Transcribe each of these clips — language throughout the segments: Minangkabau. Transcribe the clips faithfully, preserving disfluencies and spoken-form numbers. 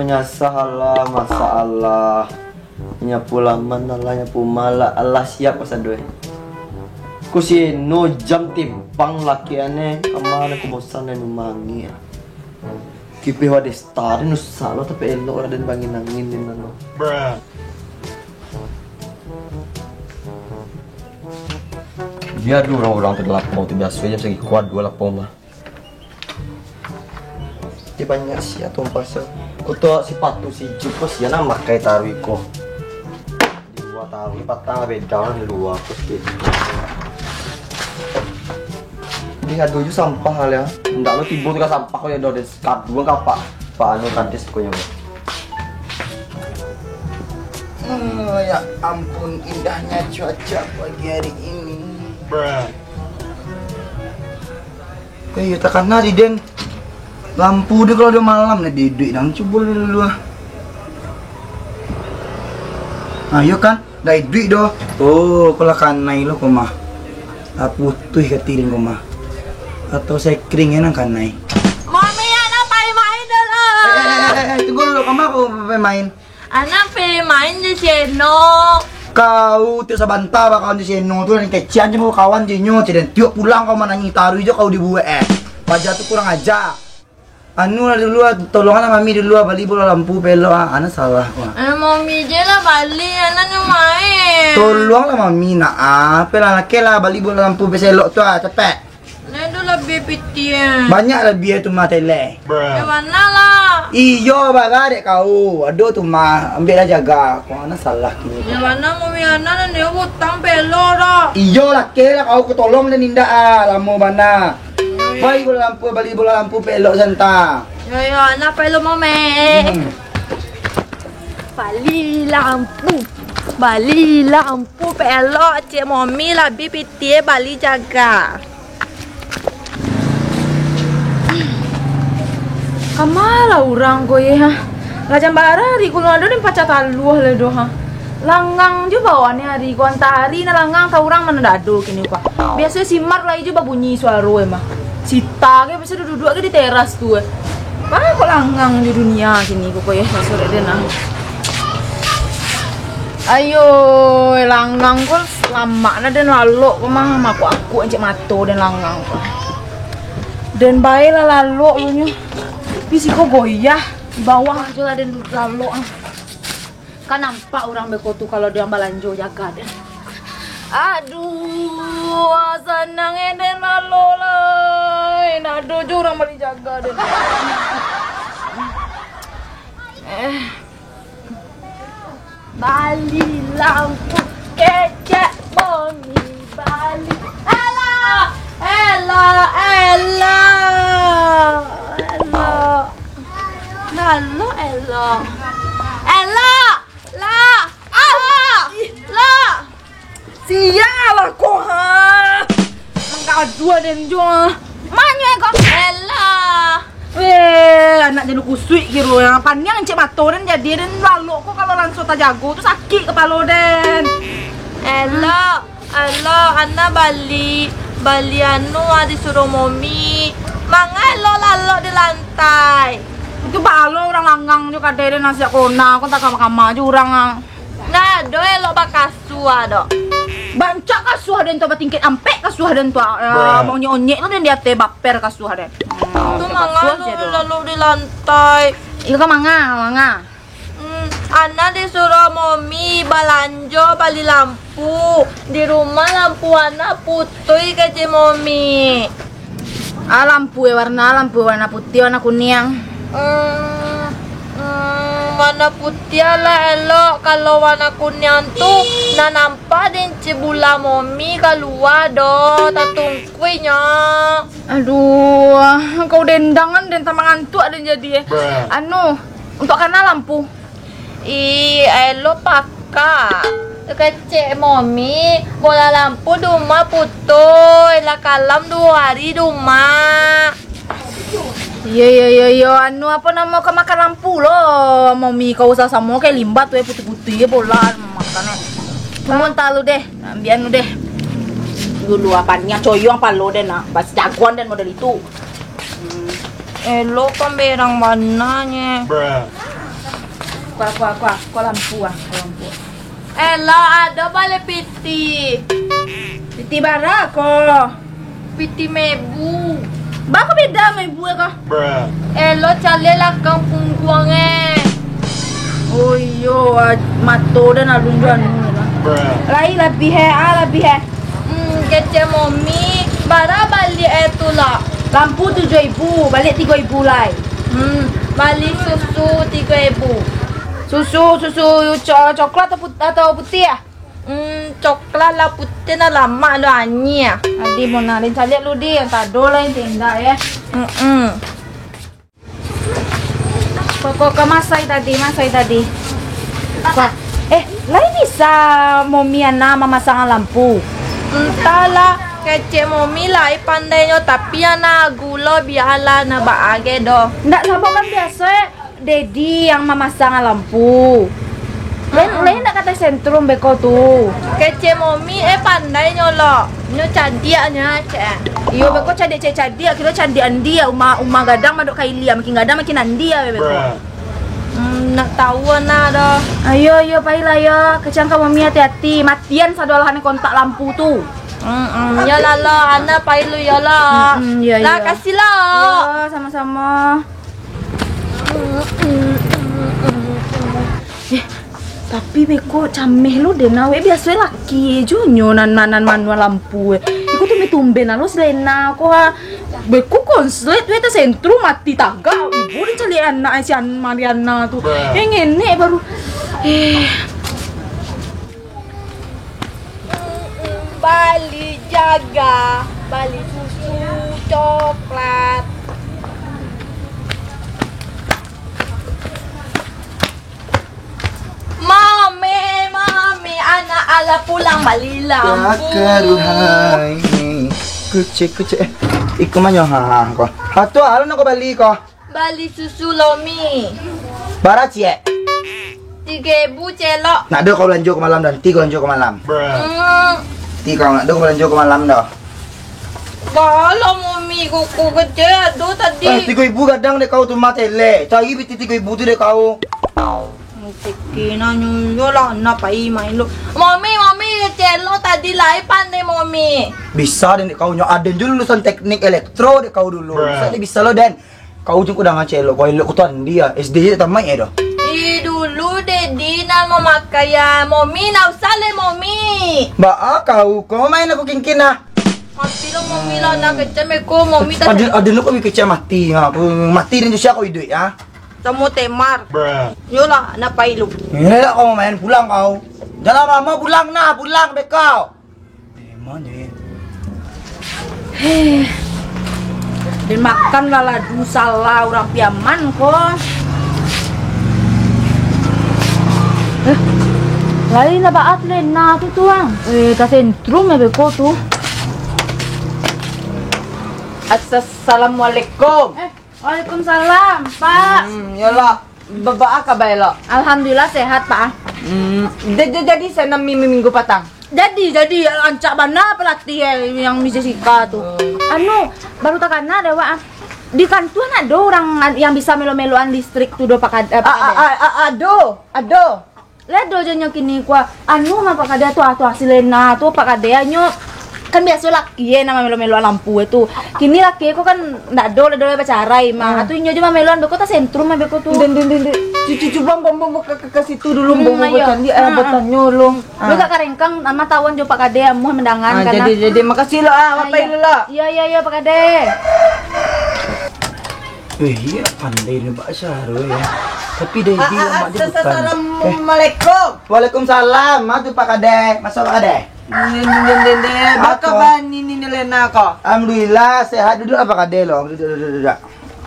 Nyasah alah, masalah. Nyapu laman alah, nyapu malah alah, siap kasado eh. Ko si Eno jam timpang laki aneh, kamana ko bosan den mangi. Kipeh wadesta den usah lo, tapi elok lah den bangin-angin den mano. Dia ado urang-urang tu lapau tu biaso jam sagiko ado lapau mah. Dia banyak sia tumpah sia. Kuto sipatu si Jup ko sia nan makai taruih ko. Di lua taruih patang beda nan di lua ko sikit. Dia ado ju sampah lah. Ndak lo tibo tu ka sampah ko ya dah. Kaduang kapak, Pak anu, kades pokoknyo. Oh, ya ampun, indahnya cuaca pagi hari ini. Eh, iyo, takana di den. Lampu ni kalau ado malam lah, iduik dang. Cubo dulu ah. Ah, iyo kan? Dah iduik doh. Oh, ko lah kanai lo ko mah. Lah putuih ka tiling ko mah. Atau sekring nan kanai. Mami, anak pai main dulu. Eh, eh, eh, eh, tunggu dulu, kama ko pai main? Anak pai main di seno. Kau tiok sabanta bakawan di seno tu, nan kecek aja mau kawan je nyo, ceden tiok pulang kau manangih taruih jo kau dibuek eh. Paja tu kurang aja. Anu lah dulu ah, tolonglah mami dulu ah, bali bola lampu pelok ah, ana salah ko ah. Eh, mami je lah bali, ana nyo main. Tolonglah mami nak ah, apolah laki lah bali bola lampu pelok tu ah, capek. Nah, tu labiah pitih eh. Banyak labiah tu mah tele. Yang mana lah? Iyo, bara dek kau. Ado tu mah, ambiak lah jaga. Ko ana salah kini. Yang mana mami ana nan dia utang pelok dah. Iyo, laki lah kau, ko tolong dan indak ah, lamo bana. Bali bola lampu, bali bola lampu pelok santa. Yo, yo, anak pelok mami. Hmm. Bali lampu. Bali lampu pelok, cek mami labiah pitih bali jaga. Kama lah urang ko ye ha. Lah jam bara ari ko, lah ado den pacah taluah lah doh ha. Langang jo bawa ni ari ko, antah ari nan langang, antah urang nan dak ado kini ko. Biaso si Mar lai jo babunyi suaro e mah. Sita ke biaso duduak ke di teras tu e. Baa kok langang jo dunia kini ko, ko ye, sorek den ah. Ayo, langang ko lamak na den lalok ko mah, makuak-akuak ancik mato den langang ko. Den bae lah lalok lu nyo. Tapi siko goyah, di bawah jo lah den lalok ah. Kan nampak urang beko tu kalau den balanjo jaga den. Aduh, sanang e den lalok lai. Ndak ado jo urang bali jaga den. Eh. Bali lampu kecek mami bali. Elok, elok, elok. Elok. Elok, elok. Elok. Lah. Elok. Sialah ko ha. Manggaduah den jo ha. Manyo ko? Elah. Weh, anak janu kusuik kiro yang paniang cek mato den, jadi den lalok ko kalau lanso tajago tu sakik kapalo den. Elok, elok, ana bali, bali anu ah disuruh momi. Manga elok lalok di lantai. Itu balo urang langang jo kadai den nasiak kona ko tak kama-kama jo urang ah. Nah, do elok bakas kasuah do. Bancak kasuah den tu, batingkek ampek kasuah den tu. Ah, mau onyek-onyek tu den di ateh baper kasuah den. Hmm, tu manga lalu di lantai. Iyo ka manga, manga. Hmm, ana disuruh momi balanjo bali lampu. Di rumah lampu ana putuih, kecek momi. Ah, lampu e warna, lampu warna putiah, warna kuniang. Hmm, hmm, warna putiah lah elok. Kalau warna kuniang tu, nan nampak den cek bula momi kalua do, tatungkuihnyo. Aduh, kau dendangan den tamangantuak den jadi eh. Anu, untuk kana lampu. Ih, elok pakak. Kecek momi, bola lampu di umah putuih, lah kalam duo hari di umah. Iyo, iyo, iyo, iyo, anu, apo namo, ka makan lampu lo. Momi kau usah samo kayak limbat tu, eh, putih-putih bola makan, eh. Tunggu entah lu deh, ambian lu deh. Dulu apa ni, coyong apa lo deh nak, bas jagoan dan model itu. Hmm. Elok kan berang warnanya. Kua, kua, kua, kua lampu ah, kua lampu. Elo, ado bali piti. Piti bara ko? Piti mebu. Baa ko beda mebu ko? Elo, caliak lakang pungguang e. Oh iyo, ah, mato dan alun jo anu lah. Lai labiah e, ah, labiah e. Hmm, kecek momi, bara bali e tu lah? Lampu tujuah ribu, baliak tigo ribu lai. Hmm, bali susu tigo ribu. Susu, susu co-, coklat atau put-, atau putiah ah? Hmm, coklat lah, putiah nah lamak lo, anyia. Adi, Mona, den caliak lu, Di, yang tado lah, yang tindak, ya. Mm-mm. Pokok ka masai tadi, masai tadi. Sa-, eh, lai bisa momi Ana mamasangan lampu? Entahlah, kecek momi lai pandainyo, tapi Ana gulo bialah, nah baa ge doh. Ndak, sabab kan biaso e, Dedi yang mamasangan lampu. Lai, lai ndak ka tasentrum beko tu. Kecek momi e pandai nyo lo. Nyo cadiak nyo, cek. Iyo, beko cadiak, cek, cadiak. Kiro cadiak andi ya, umah, umah gadang madok ka ilia, makin gadang makin andi ya, beko. Hmm, ndak tau Ana doh. Ayo, ayo, pailah yo. Kecek ka momi hati-hati. Matian sado lah kontak lampu tu. Hmm, hmm, yo lah lo, Ana pai lu yo lo. Hmm, hmm, yo, lah, yo. Kasih lo. Yo, samo-samo. Eh, tapi beko cameh lo den awak, biaso e laki e jo nyo nan, nan, nan manual lampu e. Iko tu tumben-tumben lo si Lena ko ha. Beko konslet we tasentrum mati tagak. Ibo den caliak anak e si An-, Mariana tu. Eh, ngenek baru. Eh. Bali jaga, bali susu coklat. Mami, mami, anak alah pulang bali lampu. Kakaruhai. Kucek, kucek. Eh, iko manyo ha, ha, ko. Ha, tu alah nak ko bali ko. Bali susu lo mi. Bara ciek? Tigo ribu celok. Nak do kau balanjo ka malam, nanti kau balanjo ka malam. Hmm. Nanti kau nak do kau balanjo ka malam dah. Kalau mami kuku kecil ado tadi. Eh, tigo ribu gadang dek kau tu mah tele. Cari piti tigo ribu tu dek kau. Mungkin anyo yo lah, nak pai main lo. Mami, mami, celok tadi lai pandai mami. Bisa dek kau nyo, aden dulu lulusan teknik elektro dek kau dulu. Bisa dek bisa lo den. Kau jengku dangan celok, kau elok kau tu andi ah. S D je tamaik eh doh. Ih, dulu Dedi nan mamakai ah. Momi, ndak usah leh, Momi. Baa kau, kau main aku kingkin ah. Mati lo Momi lah, nak kecek meko, Momi tak. Ada, ada nak kau kecek mati ha. Mati dan Joshua kau hidup ah. Samo Temar. Yolah, nak pai lu. Eh, kau main pulang kau. Jangan lama-lama pulang nah, pulang beko. Heh. Den makan laladu salah urang Piaman ko. Eh, lain lah baat Lena tu tu ang. Eh, tasentrum ya beko tu. Assalamualaikum. Eh, Waalaikumsalam, Pak. Hmm, yolah. Ba-, baa kabar elok? Alhamdulillah sehat, Pak. Hmm, ja-, ja-, jadi senam mi-, mi-, minggu patang? Jadi, jadi, rancak bana pelatih eh, yang Miss Jessica tu. Hmm. Anu, baru takana deh, Wak. Di kantua nak ado urang an-, yang bisa melo-meloan listrik tu do, Pak Kad-, eh, Pak Kadeh? A-, a-, a-, ado, ado. Lah do jo nyo kini kua, anu mah Pak Kadeh tu, ah, tu, ah, si Lena tu, Pak Kadeh, nyo kan biaso laki eh, nan mamelo-melo lampu eh tu. Kini laki ko kan ndak ado, lah do lah bacarai mah. Hmm. Atu inyo jo mameloan beko tasentrum mah beko tu. Den, den, den, den. Cu-, cu-, cubo, bom, bom, bom, ka, ka, ka situ dulu, hmm, bom, bom, ayo. Candi, eh, hmm, hmm. Batanyo lo. Lu ah. Agak karengkang, nama tawan jo Pak Kadeh, amuah mendangan. Ah, kan, jadi, ah. Jadi, makasih lo, ah, ah, bapak iya. Lu lo. Iya, iya, iya, Pak Kadeh. Eh, iya, pandai ni Pak Syahrul ya. Tapi dah dia ah, ah, mak dia bukan. Assalamualaikum. Eh. Waalaikumsalam. Ma tu Pak Kadeh. Masuk Pak Kadeh. Ni, ni, ni, ni, ni. Apa? Baka bani ni, ni Lena ko? Alhamdulillah, sehat. Duduk lah Pak Kadeh lo. Duduk, duduk, duduk, duduk.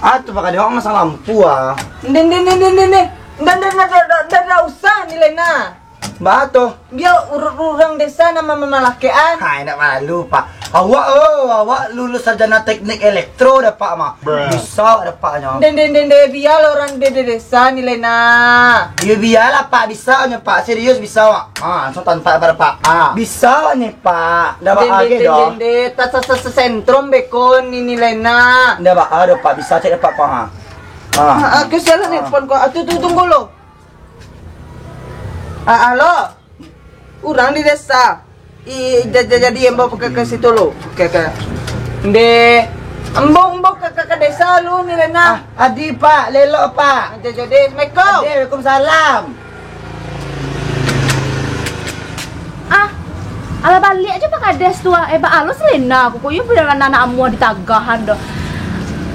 Ah, tu Pak Kadeh, awak masang lampu ah. Ni, ni, ni, ni, ni, ni. Ndak, ndak, ndak, ndak, ndak, ndak usah ni Lena. Baa tu? Bia ur-, urang desa nan ma-, ma-, malakekan. Hai, ndak malu, Pak. Awak, oh, awak lulus sarjana teknik elektro dah, Pak, mah. Bisa awak dapatnyo. Den, den, den, den, bia lah urang de-, de-, desa ni, Lena. Iyo, bialah, Pak, bisa nyo, Pak. Serius bisa, Pak. Ah, langsung tantak pada, Pak. Ah, bisa ni, Pak. Ndak baa doh. Den, den, den, den, den. Tak se-, se-, se-, sentrum beko ni, ni, Lena. Ndak baa doh, Pak. Bisa cek dapat, Pak, ha. Ah. Ah, ah, ke salah nelpon ko. Ah, tu, tu, tunggu lo. Ah, halo. Urang di desa. I, ja-, ja-, jadi ambo ka, ka situ lu. Ka, ka. Ndeh. Ambo, ambo ka, ka, ka desa lu ni, Lena. Ah, adi, Pak. Lelok, Pak. Ja-, jadi, assalamualaikum. Adi, waalaikumsalam. Ah, alah baliak jo Pak Kades tu, ah. Eh, baa lo si Lena ko, kok iyo pado anak-anak amuah ditagahan doh.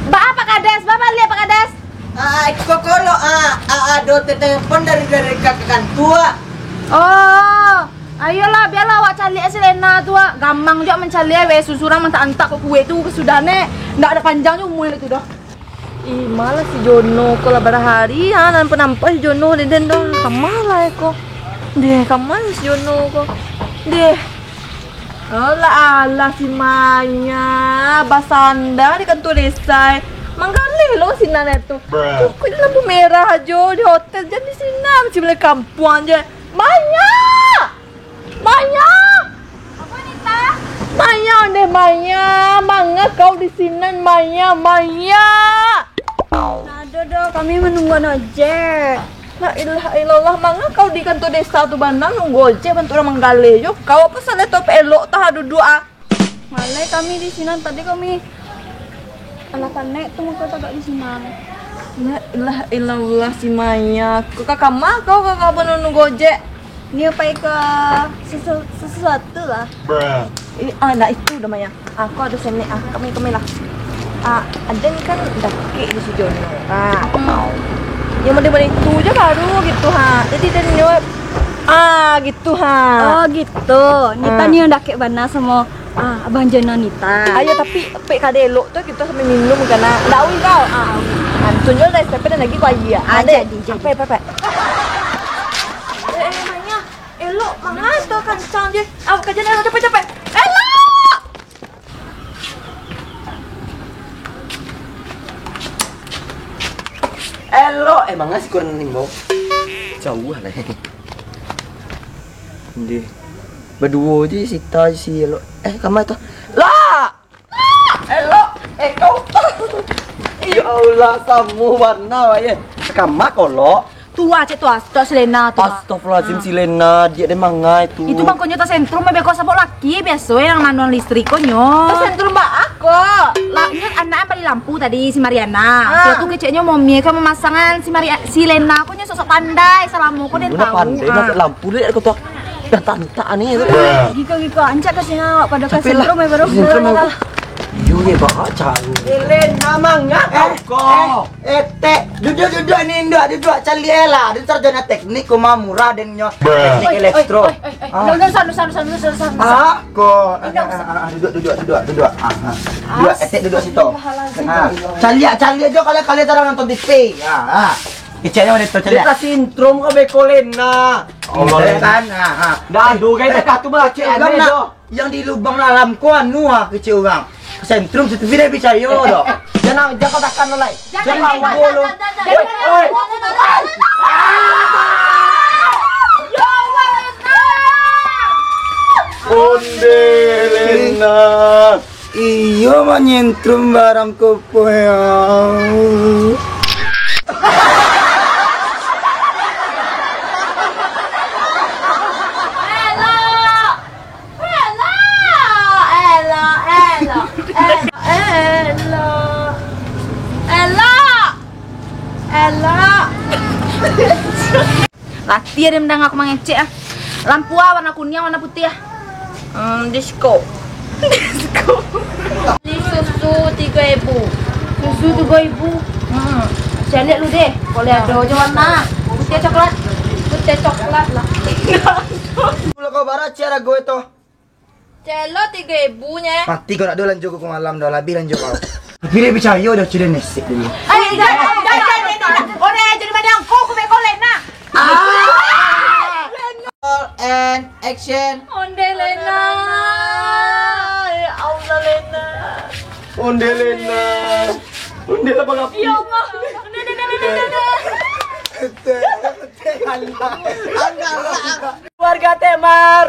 Baa Pak Kades, baa baliak Pak Kades. Ah, iko ko lo, ah, ah, ado telepon dari, dari ka-, ka-, kantua. Oh, ayolah, bialah awak caliak si Lena tu, ah. Gamang juo mancaliak, weh, susurang mantak-antak kok kue tu, sudah ne. Ndak ado panjang juo umua tu doh. Ih, malah si Jono ko lah bara hari, ha, nan nampak si Jono den, den dah. Kama lah ko. Deh, kama si Jono ko. Deh. Alah, alah, si Maya basandang di kantua desa. Manggaleh lo sinan tu. Bruh. Cukuik lampu merah ajo di hotel, jan di sinan, si baliak kampuang je. Maya! Maya! Apo, Nita? Maya, ondeh Maya, manga kau di sinan, Maya, Maya! Ndak ado doh, kami manunggu ojek. La ilaha illallah, manga kau di kantua desa tu bana nunggu ojek, bantuak urang manggaleh jo kau, apo salah tu, apo elok tu ha duduak ah. Maleh kami di sinan, tadi kami alah panek tu mako tagak di sinan. La ilaha illallah, si Maya. Kau ka kama kau, ka, ka nunggu ojek? Ni pai ka sesu-, sesuatu lah. Bruh. Eh, ah, ndak itu dah, Maya. Ah, kau ado senek, ah, kami, kami lah. Ah, aden kan dakek di si Jono. Ah. Hmm. Yang model-model itu je baru gitu, ha. Jadi den nyo, ah, gitu, ha. Oh, gitu. Nita ni yang dakek bana samo, ah, Abang Jono Nita. Ayo, tapi pek kade elok tu kita sambil minum kan, ah. Ndak awih kau. Ah. Ah, tunjuk dah, tapi dan lagi kau aia. Ah, jadi, jadi. Apa, apa, apa? Eh, eh, Maya. Elok, manga tu kancang je. Awak kerja dah, capek, capek. Elok! Elok, eh, manga si kurang ni, Bo. Jauah lah. Ndeh. Baduo je Sita si Elok. Eh, kama tu. Lah! Elok, eh, kau. Ya Allah, samo bana, ye. Sakama kolok. Tu ah, cek tu, ah, si Lena tu, ah. Astagfirullahaladzim, si Lena, dia deh mangai tu. Itu mangkonyo tasentrum, beko sabok laki, biaso yang manual listrik konyo. Tasentrum baa ko? Lah, inyo anak yang bali lampu tadi, si Mariana. Ah. Dia tu keceknyo momie kan mamasangan si Maria-, si Lena konyo sok-sok pandai, salamo ko den tahu. Pandai, ah. Nak lampu lihat ko tu. Dah tantak ni tu. Giko, giko, ancak ka sini awak pado ka sentrum, eh, baru. Sentrum aku. Yo, ye, bawa caru. Lena manga kau ko. Eh, eh, tek, duduk, duduk ni, duduk, duduk, caliak lah. Dia sarjana teknik, koma murah den nyo. Teknik elektro. Oi, oi, oi, oi. Ah. Ndak, ndak, sanu, sanu, sanu, sanu, sanu. Ah, ko. Ah, ah, ah, duduk, duduk, duduk, duduk. Ah, ah. Duduk, etek duduk situ. Astagfirullahaladzim. Ah. Caliak, caliak jo kalau kalian orang nonton T V. Ah, ah. Keceknyo mano tu, caliak. Dia kasih intro muka beko Lena. Allah, Lena. Kan? Ah, ah. Dah, aduh, guys, dekat tu mah, cek aneh doh. Yang di lubang dalam ko anu ah, kecek urang. Sentrum, tapi dia picayo doh. Jangan, jangan kau takan lo, lai. Jangan, jangan, jangan, jangan, jangan. Oi, oi. Ya Allah, Lena. Onde, Lena. Iyo, manyentrum barang kopoh ya. Elok! Elok! Elok! Elok! Elok! Elok! Elok! Latih ado mandanga aku mangecek ah. Lampu ah, warna kuniang, warna putiah ah. Hmm, disko. Disko. Beli susu tigo ribu. Susu tigo ribu. Hmm. Caliak lu deh. Boleh ado jo warna putiah coklat. Putiah coklat lah. Pulau kau barat cara gue toh. Celo tigo ribu nye. Mati kau, dak ado lanjo kau malam dah, labih lanjo kau. Tapi dia picayo dah, sudah nesek dulu. Ai, dah, dah, dah, dah, dah, dah. Orang jadi madang kau, aku beko Lena. Ah! Roll and action. Onde Lena. Ya Allah, Lena. Onde Lena. Onde lah, Bang Api. Ya Allah. Onde, onde, onde, onde, onde. Keluarga Temar.